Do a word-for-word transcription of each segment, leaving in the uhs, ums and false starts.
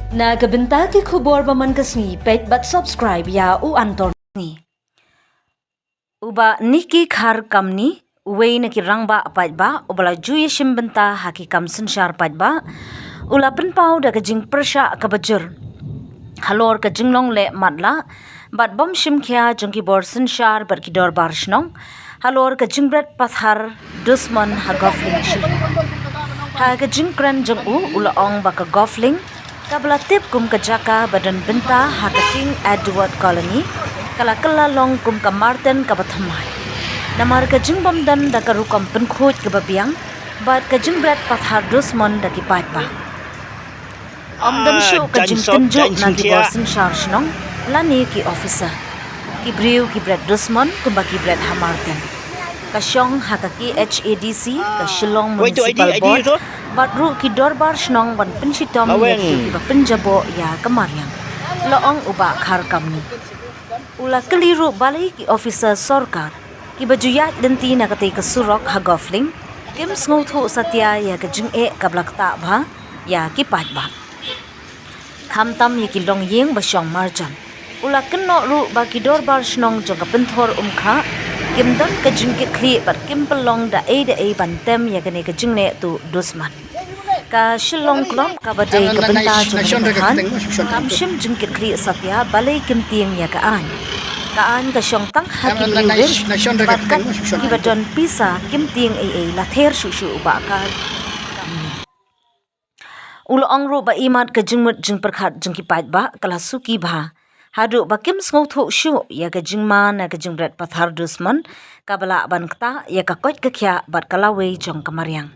Na ka bynta ki khubor ba man ka sngi, peit bad subscribe ïa u Antor Sngi. U Bah Nicky Kharkamni, uwei na ki rangbah paidbah uba la ju ïashim bynta ha ki kam synshar paidbah, u la pynpaw da ka jingpyrshah kaba jur halor ka jinglong leh matlah bad bym shim khia jong ki bor synshar bad ki dorbar shnong halor ka jingbret pathar dusmon ha Golfling Shillong. Ha ka jingkren jong u, u la ong ba ka Golfling kaba la tip kum ka jaka ba don bynta ha ka King Edward Colony ka la kylla long kum ka marten kaba thymmai namar ka jingbym don da ka rukom pynkhuid kaba biang bad ka jingbret pathar dusmon da ki paidbah. Ym don shuh ka jingtynjuh na ki bor synshar shnong lane ki officer. Ki briew ki bret dusmon kumba ki bret ha marten. Ka shong ha ka K H A D C, ka Shillong Municipal Board bad ruh ki dorbar shnong ban pynshitom ïa kito kiba pynjaboh ïa ka mariang, la ong u Bah Kharkamni. U la kylli ruh balei ki officer sorkar kiba ju ïaid lynti na katei ka surok ha Golfling kim sngewthuh satia ïa ka jingeh kaba la ktah bha ïa ki paidbah, khamtam ïa ki longïing ba shong marjan. U la kynnoh ruh ba ki dorbar shnong jong ka Pynthorumkha kim don ka jingkitkhlieh bad kim pynlong da ei da ei ban tem ïa kane ka jingleh tuh dusmon. Ka Shillong Club kaba dei ka bynta jong ka thaiñ kam shym jingkitkhlieh satia balei kim tieng ïa ka aiñ. Ka aiñ ka shong tang ha ki briew rit bad kat kiba don pisa kim tieng ei ei, la ther shuh shuh u Bah Kharkamni. U la ong ruh ba imat ka jingmut jingpyrkhat jong ki paidbah ka la suki bha haduh ba kim sngewthuh shuh ïa ka jingma na ka jingbret pathar dusmon kaba lah ban ktah ïa ka koit ka khiah bad ka lawei jong ka mariang.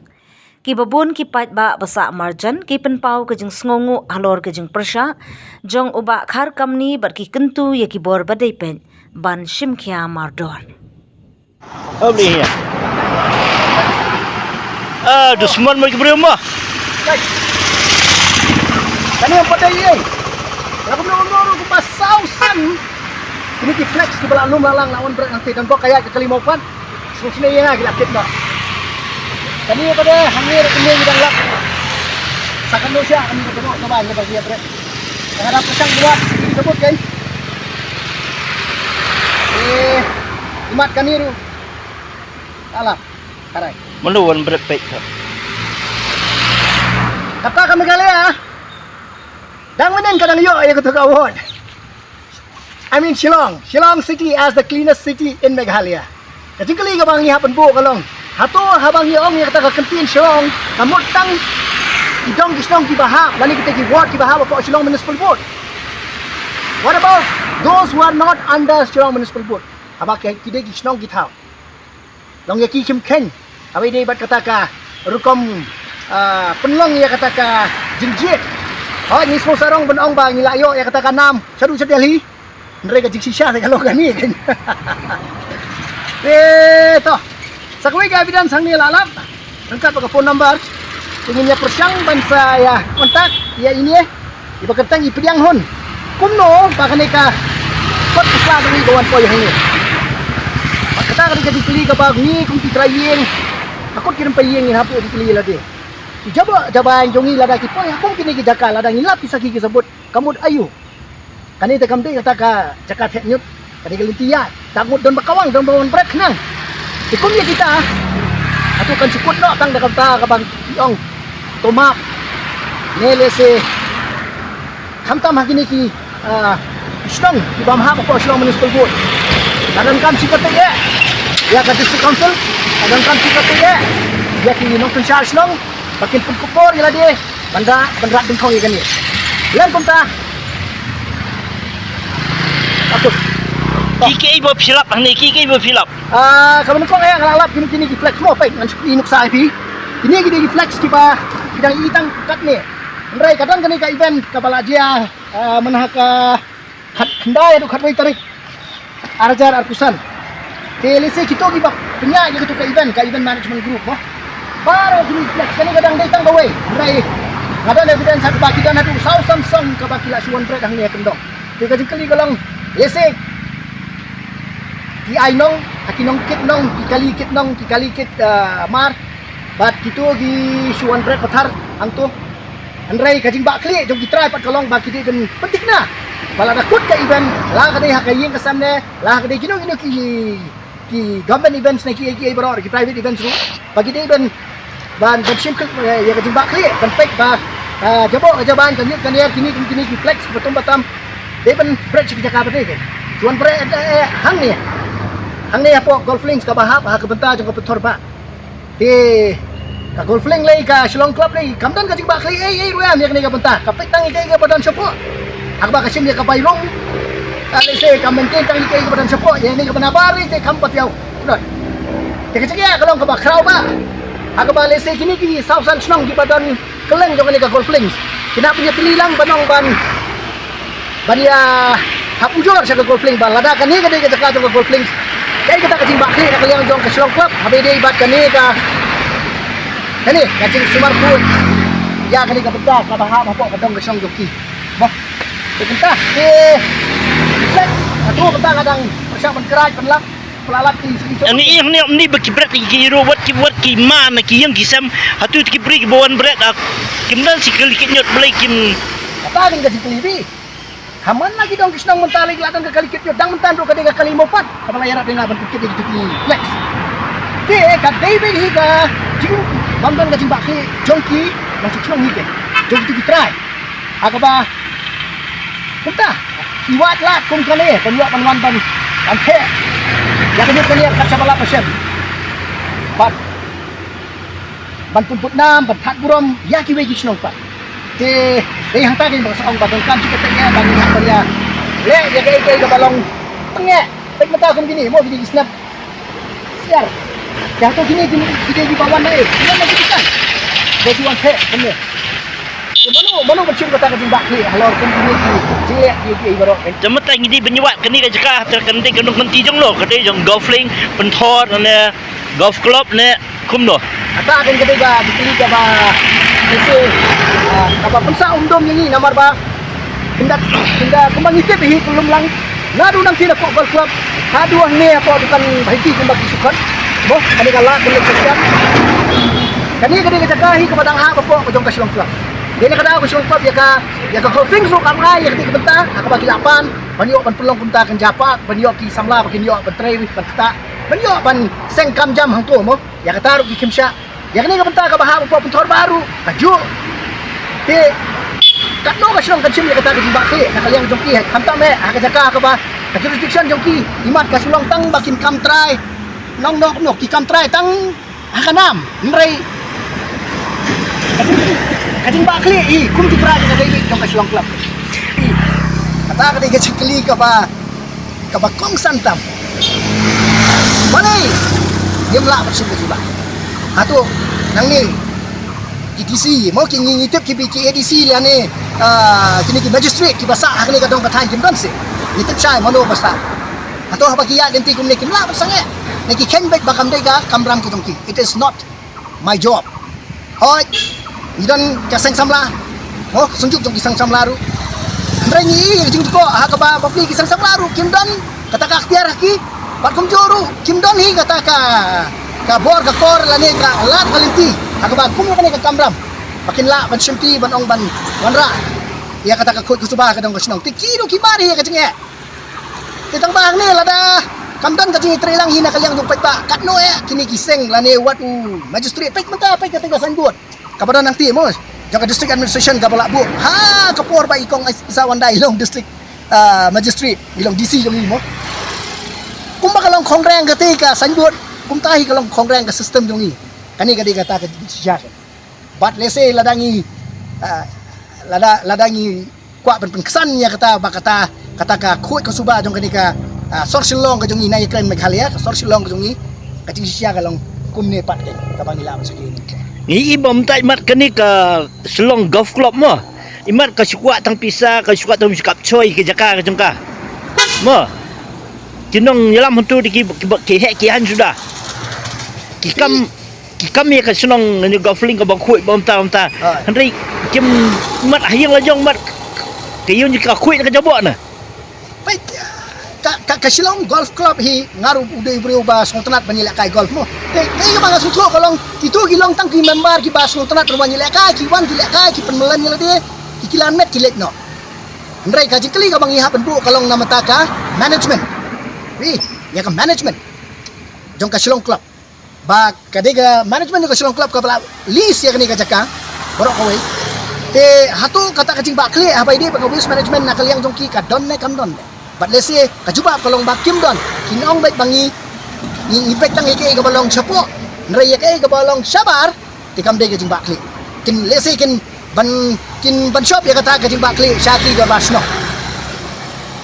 Kiba bun ki paidbah ba sah marjan ki pynpaw ka jingsngewnguh halor ka jingpyrshah jong u Bah Kharkamni bad ki kyntu ïa ki bor ba dei peit ban shim khia mardor. Hop lei ïa. Ah, dusmon mar ki briew mo. Kane ym pat dei ei. La kumno kumno ruh kumba saw san. Kine ki flex kiba la lum la lang la wan bret hangtei, dang bok ka ïaid ka kali mo pat. Sngewsynei ïa nga ki la tip noh. Kane pat dei hangne ruh kine ki dang lap. Sa kano sha kane ka tengok kaba ïa ba ïa bret. Nga dang pyrshang buat ki sabut kan. Eh, imat kane ruh. Alah, karai. Mano wan bret peit ka. Kata ka Meghalaya. Dang mynnin ka dang ïoh ïa kato ka award. I mean Shillong, Shillong city as the cleanest city in Meghalaya. Ka jingkylli kaba ngi hap ban buh ka long, hato haba ngi ong ïa kata ka kyntien Shillong, ka mut tang ki dong ki shnong kiba hap lane kita ki ward kiba hap hapoh Shillong Municipal Board? What about those who are not under Shillong Municipal Board? Haba ki, ki dei ki shnong ki thaw. Long ïa ki kim kheiñ. Haba ïadei bad kata ka rukom, ah, pynlong ïa kata ka jingjied. Hooid, ngi sngewsarong ban ong ba ngi la ïoh ïa kata ka nam shaduh sha Delhi. Hynrei ka jingshisha te ka long kane kan. Eh, to. Sa kawei ka evidence hangne la lap. Ryngkat bad ka phone number. Te ngin ïa pyrshang ban sa ïa contact ïa ine. Iba kyrteng i Pdiang Hun. Kumno ba kane ka kot ka sla ka ri ka wan poi hangne. Bad kata ka dei ka jingkylli kaba ngi kum ki trai ïing, ha kot ki rympai ïing ngin hap ïoh jingkylli lade. Ki jaba jaba jong ngi lada ki poi ha kum kine ki jaka, lada ngi lap ki sakhi ki sabut, ka mut aïu? Kane te kam dei kata ka jaka thep ñiut. Kane ka lynti ïaid, ta mut don ba kawang, don ba wan bret khnang. Te kum ïa kita, hato kan shu kut noh tang da kata kaba ngi ong, to map ne lehse khamtam ha kine ki, ah, shnong kiba ym hap hapoh Shillong Municipal Board. Ka donkam shi katei eh ïa ka District Council, ka donkam shi katei eh ïa ki nongsynshar shnong, ba kin pynkupbor ïa lade ban da, ban da dyngkhong ïa kane. Lem kumta. Ki kiei ba phi lap hangne, ki kiei ba phi lap? Ah, kaba nyngkong eh nga la lap kine, kine ki flex mo, peit ngan shu plie nuksa ïa phi. Kine ki dei ki flex kiba ki dang i tang katne. Hynrei ka don kane ka event kaba la jia, ah, mynha ka khat, khyndai haduh khatwei tarik ar hajar arphew san. Te lehse kito kiba pynïaid ïa kito ka event, ka event management group mo, baroh kine ki flex, kane ka dang dei tang kawei. Hynrei nga don evidence ha kaba ki don haduh saw san song kaba ki la shu wan bret hangne ha kyndong. Te ka jingkylli ka long, lehse ki ai nong ha ki nongkit nong, ki kali kit nong, ki kali kit, ah, mar. Bad kito ki shu wan bret pathar hangto. Hynrei ka jingbakla jong ki trai pat ka long ba ki dei ban pynthikna ba lada kut ka event, la ka dei ha ka ïing ka sem ne la ka dei kino kino ki, ki government events ne ki, ki baroh ki private events ruh, ba ki dei ban, ban, ban shim khlieh ïa ka jingbakla, ban peit ba, ah, jaboh ka jaban, ka ñiut ka ñiar, kine kine kine ki flex ba tum ba tam, dei ban bret sha ki jaka ba dei. Ki wan bret, eh, eh, hangne, hangne hapoh Golf Links kaba hap ha ka bynta jong ka pynthor ba. Te ka Golf Link lei, ka Shillong Club lei, kam don ka jingbakla ei ei ruh ïa kane ka bynta. Ka peit tang ïa kaei kaba don shapoh. Haba ka shim ïa ka bai rong, ka lehse ka maintain tang ïa kaei kaba don shapoh, ïa kane kaba nabar te kam pat ïaw. Te ka jingeh ka long kaba khraw ba, haba lehse kine ki saw san shnong kiba don kylleng jong kane ka Golf Links, ki nang pynïatylli lang ban ong ban, ban ïa hap ujor sha ka Golf Link ba lada kane ka dei ka jaka jong ka Golf Link. Kaei kata ka jingbakla na ka liang jong ka Shillong Club, haba dei bad kane ka, kane ka jingsumar khuid ïa kane ka bynta kaba hap hapoh ka dong ka shnong jong ki. Bah. Te bynta te, hato bynta ka dang pyrshah ban krai pynlap. Ani ih ni ni ba ki bret ki ro wat ki, wat ki man ki ïing ki sem. Hato ki bri ki ba wan bret ak. Kim don shi kali ki ñiut Blei kim. Kata ding ka jingkylli bi. Ha man la ki dong ki shnong mynta lei la don ka kali ki ñiut, dang mynta ruh ka dei ka kali mawpat. Kaba la ïarap dei nga ban kit ïa ki flex. Te ka dei ba hi ka jingbym don ka jingbakla jong ki, jong ki shnong hi te, jong ki trai. Ha kaba kumta, ki wad lad kum kane, ban ïoh ban wan ban, ban theh ïa ka ñiut ka ñiar kat shaba lap ba shen. Bad ban pynbud nam, ban thad burom ïa kiwei ki shnong pat. Te dei hangta ka ba sa ong ba donkam shi kata ïa ban ïa ban ïa leh ïa kaei kaei kaba long tengeh. Peit mynta kum kine, mo, kine ki snap. Siar. Ïa to kine ki, kine ki ba wan na eh. Kine na ki kan. Ba ki wan theh kumne. Te mano, mano ban shim kata ka jingbakla halor kum kine ki jingleh ki, ki baroh. Te mynta ngi dei ban ïa wad kane ka jaka, te kan dei ka nongkynti jong lo, ka dei jong Golf Link, pynthor ne Golf Club ne kumno. Kata kan ka dei ka jingkylli kaba, ïa, ah, kaba pynsah umdum ïa ngi namar ba Ynda, ynda kumba ngi tip hi ka lum lang. Naduh nangtei na pok Golf Club haduh hangne hapoh dukan Bhai T kumba ki shu khot. Mo, kane ka lad kane ka jaka. Kane ka dei ka jaka hi kaba dang hap hapoh ka jong ka Shillong Club. Dei na ka daw ka Shillong Club ïa ka, ïa ka Golf Links ruh kam ai ïa kata ka bynta ha kaba ki lah pan ban ïoh ban pynlong kumta kan jia park, ban ïoh ki samla ba kin ïoh ban trei ban ktah, ban ïoh ban seng kam jam hangto mo. Ïa kata ruh ki khim shah. Ïa kane ka bynta kaba hap hapoh pynthor ba ruh kajuh. Te katno ka shnong kan shim ïa kata ka jingbakla na ka liang jong ki, khamtam eh ha ka jaka kaba ka jurisdiction jong ki. Imat ka shu long tang ba kin kam trai. Nong nok nok ki kam trai tang ha ka nam. Hynrei ka jing, ka jingbakla i kum ki trai ka dei jong ka Shillong Club. Kata ka dei ka jingkylli kaba kaba kongsan tam. Balei ngim lah ban shim ka jubab? Hato nangne ki D C mo, ki ngi, ngi tip ki bi ki A D C lane, ah, kine ki magistrate kiba sah ha kane ka dong ka thaiñ kim don seh. Ngi tip shai mano ba sah. Hato haba ki ïaid lynti kumne kim lah ban sangeh? Ne ki kheiñ beit ba kam dei ka kamram ka jong ki. It is not my job. Hooid, ngi don ka seng samla. Mo, ka seng jong ki seng samla ruh. Hynrei ngi ïohi ka jingthoh ha kaba bapli ki seng samla ruh kim don kata ka ikhtiar ha ki. Bad kumjuh ruh kim don hi kata ka, ka bor ka kor lane ka lad ka lynti ha kaba kum ïa kane ka kamram ba kin lah ban shimti ban ong ban wanrah ïa kata ka khuid ka suba ka dong ka shnong. Te ki ruh ki mar hi ïa ka jingeh. Te tang ba hangne lada kam don ka jingïatreilang hi na ka liang jong paidbah, katno eh kine ki seng lane wat u magistrate, peit mynta, peit kata ka signboard kaba don nangta mo, jong ka district administration kaba lah buh ha ka por ba i kong Isa Wanda i long district, ah, magistrate, i long D C jong ngi mo. Kumba ka long khongreng kata ka signboard, kumta hi ka long khongreng ka system jong ngi. Kane ka dei kata ka jingshah. Bad lehse lada ngi, ah, lada, lada ngi kwah ban pynksan ïa kata ba kata, kata ka khuid ka suba jong kane ka, ah, sor Shillong ka jong ngi, na ïa kren Meghalaya, ka sor Shillong ka jong ngi, ka jingshisha ka long kumne pat kane kaba ngi lah ban sngewthuh. Ngi i bym tai mat kane ka Shillong Golf Club mo. Imat ka shu kwah tang pisa, ka shu kwah tang shu kap choi ka jaka ka jong ka. Mo. Ki nongïalam hangto te ki, ki, ki heh ki han suda. Ki kam, ki kam ïa ka shnong ne Golf Link kaba khuid bamta bamta. Hynrei kim mat ha ïing la jong mat. Ka ïing ka khuid ka jaboh na. Peit. Ka, ka, ka Shillong Golf Club hi nga ruh u dei u briew ba sngewtynnat ban ïalehkai golf mo. Te, te ka ba nga sngewthuh ka long, kito ki long tang ki member ki ba sngewtynnat ruh ban ïalehkai, ki wan ki lehkai, ki pynmlien ïa lade, ki, ki la met ki leit noh. Hynrei ka jingkylli ka ba ngi hap ban buh ka long na bynta ka management. Wi, ïa ka management jong ka Shillong Club. Ba ka dei ka management ka Shillong Club ka ba la lease ïa kane ka jaka baroh kawei. Te hato kata ka jingbakla ha ba ïadei bad ka waste management na ka liang jong ki ka don ne kam don. Bad lehse ka jubab ka long ba kim don. Kin ong beit ba ngi, ngi, ngi peit tang ïa kaei ka ba long shapoh, hynrei ïa kaei ka ba long shabar te kam dei ka jingbakla. Kin lehse kin ban, kin ban shop ïa kata ka jingbakla sha ki ka ba shnong.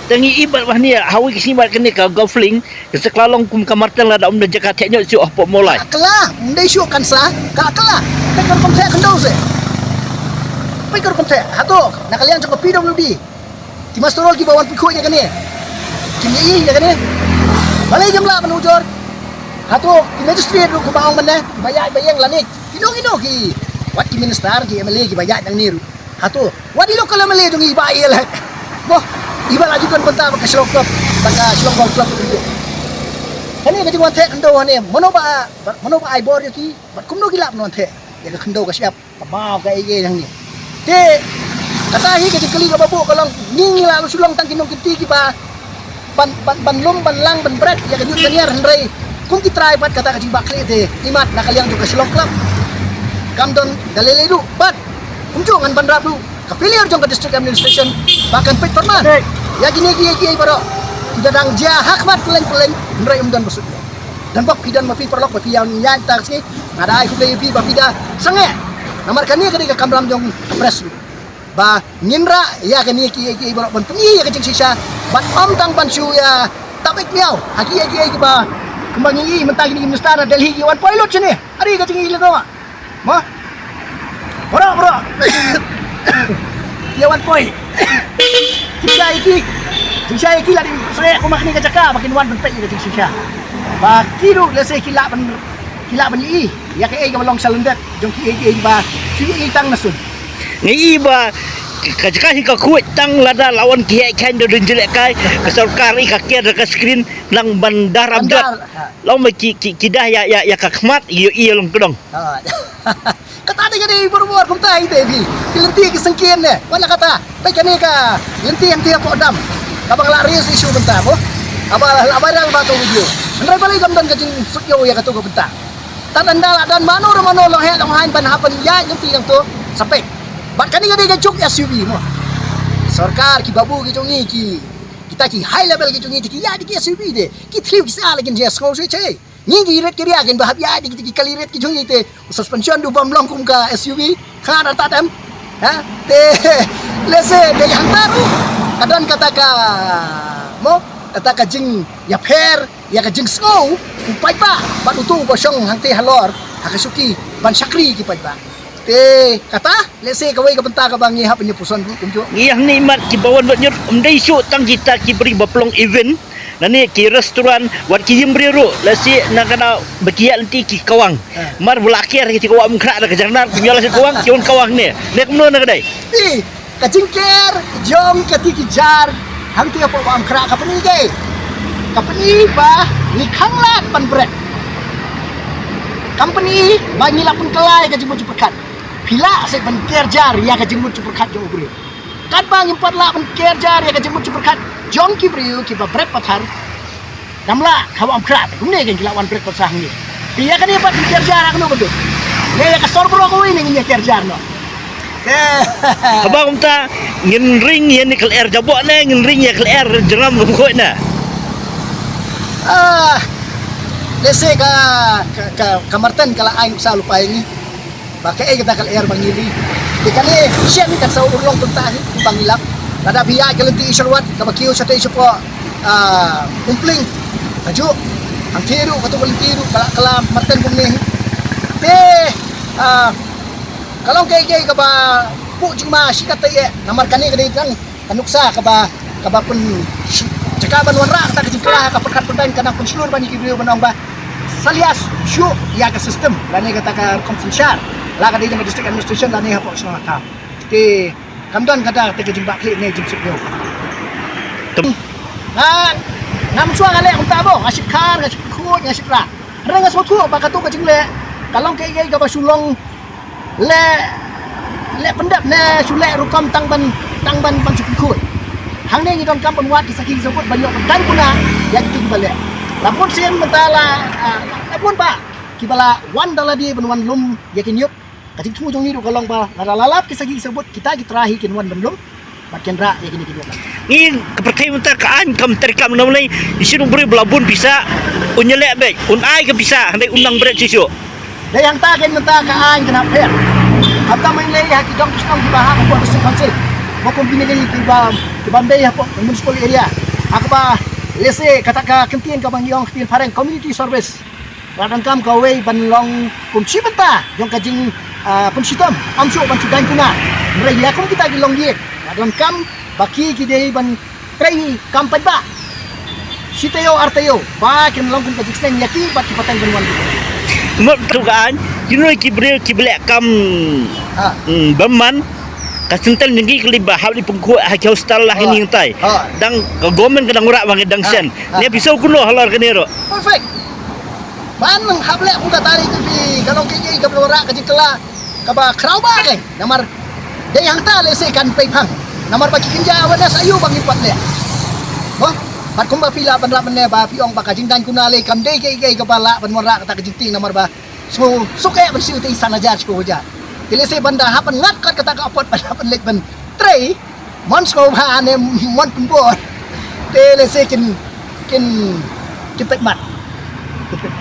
Te ngi i bad ba hynne ha wi ki sngi bad kane ka Golf Link ka sa kylla long kum ka marteng lada ym don jaka theh ñiot shuh hapoh Mawlai. Ka la kylla, ym dei shuh kan sa, ka la kylla. Peit ka rukom theh khyndew se. Peit ka rukom theh. Hato na ka liang jong ka P W D, ki muster roll ki ba wan pynkhuid ïa kane, kim ïohi ïa kane? Balei kim lah ban ujor? Hato ki magistrate ruh ki ba ong mynne, ki ba ïaid ba ïeng lane kino kino ki, wat ki minister, ki M L A ki ba ïaid nangne ruh? Hato wat i local M L A jong i ba ïa leh mo, i ba la ju don bynta bad ka Shillong Club, bad ka Shillong Golf Club ruh. Kane ka jingwan theh khyndew hangne, mano ba, mano ba ai bor ïa ki, bad kumno ki lah ban wan theh ïa ka khyndew ka shyiap, ka maw, kaei kaei hangne. Te kata hi ka jingkylli ka ba buh ka long, ngi ngi la shu long tang ki nongkynti ki ba ban, ban, ban lum, ban lang, ban bret ïa ka ñiut ka ñiar, hynrei kum ki trai pat kata ka jingbakla te, imat na ka liang jong ka Shillong Club kam don da lei lei ruh. Bad kumjuh ngan ban rap ruh ka failure jong ka district administration ba kan peit pyrman ïa kine kiei kiei baroh. Ki da dang jia ha khmat pylleng pylleng, hynrei ym don ba suk. Don bok phi don ma phi paralok ba phi ïa ïaid tang sngi, nga da ai khublei ïa phi ba phi da sangeh. Namar kane ka dei ka kamram jong ka press ruh ba ngin rah ïa kane kiei kiei baroh ban pyni ïa ka jingshisha, bad ym tang ban shu ïa tap ek miaw ha kiei kiei kiba, kumba ngi i mynta kine ki minister na Delhi ki wan poi lut shane. Are ka jingïalehkai mo. Baroh baroh ki ïa wan poi. Jingshisha ïa ki, jingshisha ïa ki la dei sangeh kumba kane ka jaka ba kin wan ban peit ïa ka jingshisha. Ba ki ruh lehse ki lah ban, ki lah ban ïohi ïa kaei kaba long shalyndet jong kiei kiei ba ki ïohi tang na sum. Ngi i ba ka jaka hi ka khuid tang lada la wan ki heh kheiñ da don jingïalehkai, ka sorkar i ka ker da ka screen nang ban dar update. Ban dar, ha. Long ba ki, ki, ki dah ïa, ïa, ïa ka khmat ïa, ïa long kdong. Ha. Kata dei ka dei bor bor kumta hi te phi. Ki lynti ki sengkien ne. Wala kata. Peit kane ka lynti hangtei hapoh dam. Ka ba nga la raise issue bynta mo. Ka ba la viral ba ka video. Hynrei balei kam don ka jingsuk ïew ïa kato ka bynta. Tad ynda la don mano re mano long heh long haiñ ban hap ban ïaid lynti hangto. Sa peit. Bad kane ka dei ka juk S U V mo. Sorkar ki babu ki jong ngi ki, kita ki high level ki jong ngi te ki ïaid ki S U V te. Ki thliew ki sah la kin jia sngew shuh che. Ngi ki rit ki ria kin ba hap ïaid ki, ki kali rit ki jong ngi te. Suspension du bam long kum ka S U V. Kha na ta tem. Ha? Te lehse dei hangta ruh ka don kata ka mo, kata ka jingïapher ïa ka jingsngew u paidbah bad uto uba shong hangtei halor ha ka shuki ban shakri ki paidbah. Te kata lehse kawei ka bynta kaba ngi hap ban ïa puson ruh kumjuh. Ngi hangne imat kiba wan bad ñiut ym dei shuh tang kita ki briew ba pynlong event. Nane ki restaurant, wat ki ïing briew ruh, lehse na ka daw ba ki ïaid lynti ki kawang. Ah. Mar ba la ker ki, ki kawang ym khrah da ka jardar, ki ïaid lynti kawang, ki wan kawang ne. Ne kumno na ka dei? Ih, ka jingker jong kati ki jar hangtei hapoh ba ym khrah ka pyni kaei? Ka pyni ba ngi khanglad ban bret. Kam pyni ba ngi la pynkylla ïa ka jingmut jingpyrkhat. Phi lah seh ban ker jar ïa ka jingmut jingpyrkhat jong u briew. Katba ngim pat lah ban ker jar ïa ka jingmut jingpyrkhat jong ki briew kiba bret pathar. Ngam lah, haba ym khrah te kumne kein ki lah wan bret pat sha hangne. Te ïa kane pat ngin ker jar ha kano ka dei? Ne ïa ka sor baroh kawei ne ngin ïa ker jar noh? Eh. Haba kumta ngin ring ïa ne ka lyer jaboh ne ngin ring ïa ka lyer jrong kumkhuid ne? Ah, lehse ka, ka, ka, ka marten ka la ai nuksa lypa ïa ngi. Ba kaei kata ka lyer ba ngi ri. Te kane shen kan sa urlong kumta hi ba ngi lap. Lada phi ïaid ka lynti Isherwat kaba kiew shatei shapoh, ah, Umpling. Kajuh. Hangtei ruh kato ka lynti ruh ka la, ka la marten kumne hi. Te, ah, ka long kaei kaei kaba buh jingma shikatai eh. Namar kane ka dei tang ka nuksa kaba, kaba pyn, jaka ban wanrah kata ka jingkylla ha ka pyrkhat pyrdain ka nang pynshlur ban ïa ki briew ban ong ba sa lias shuh ïa ka system lane kata ka rukom synshar, la ka dei jong ka district administration lane hapoh shnong ha thaw. Te kam don kata te ka jingbakla ne jingsuk ïew. Tem- Nga, Am shuwa nga leh kumta mo, nga shit khar, nga shit khuid, nga shit ra. Hynrei nga sngewthuh ba katu ka jingleh ka long kaei kaei kaba shu long leh, leh pyndep ne shu leh rukom tang ban, tang ban ban shu khuid. Hangne ngi donkam ban wad ki sakhi ki sabut ban ïoh ban daiñ kuna ïa kito kiba leh. La bun sien mynta la, ah, la bun ba kiba la wan da lade ban wan lum ïa ki niup. Ka jingthmu jong ngi ruh ka long ba lada la lap ki sakhi ki sabut, kita ki trai hi kin wan ban lum bad kin rah ïa kine ki niup. Ngi ka pyrthei mynta ka aiñ kam treikam namar lei, shisien u briew ba la bun pisa un ïaleh beit, un ai ka pisa, hynrei un nang bret shisha. Dei hangta kein mynta ka aiñ ka nang pher. Hangta mynlei ha ki dong ki shnong kiba ha ka District Council, ba kum kine ki, kiba, kiba dei hapoh municipal area, ha kaba lehse kata ka kyntien kaba ngi ong kyntien phareng community service. Ka donkam kawei ban long kum shi bynta jong ka jing, ah, pynshitom, ym shuh ban shu daiñ kuna. Hynrei ïa kum kita ki longïing, ka donkam ba ki, ki dei ban trei kam paidbah. Shi taïew ar taïew ba kin long kum ka jingsneng ïa ki bad ki pateng ban wan. Mut tu ka aiñ, kino ki briew kiba leh kam, ah, hmm, bymman, ka sentence jong ki ka leit ba hap leit pynkhuid ha ki hostel la, ah, kine hangtai. Ah. Dang ka government ka dang wanrah ba ngi dang, ah, shen. Ah. Ne phi sngew kumno halor kane ruh? Perfect. Ban nang hap leh kum kata lei, phi, ka long kaei kaei kaba wanrah ka jingkylla kaba khraw bha kein. Namar dei hangta lehse kan pei phang. Namar ba ki kynja awareness aïu ba ngim pat leh. Mo, bad kumba phi lah ban rah mynne ba phi ong ba ka jingdaiñ kuna lei kam dei kaei kaei kaba lah ban wanrah kata ka jingtieng, namar ba shu suk eh ban siew te san hajar shiphew hajar. Te lehse ban da hap ban ngat kat kata ka apot ban hap ban leit ban trei, mon sngewbha ne mon pynbor. Te lehse kin, kin, kin peit mat. Kin peit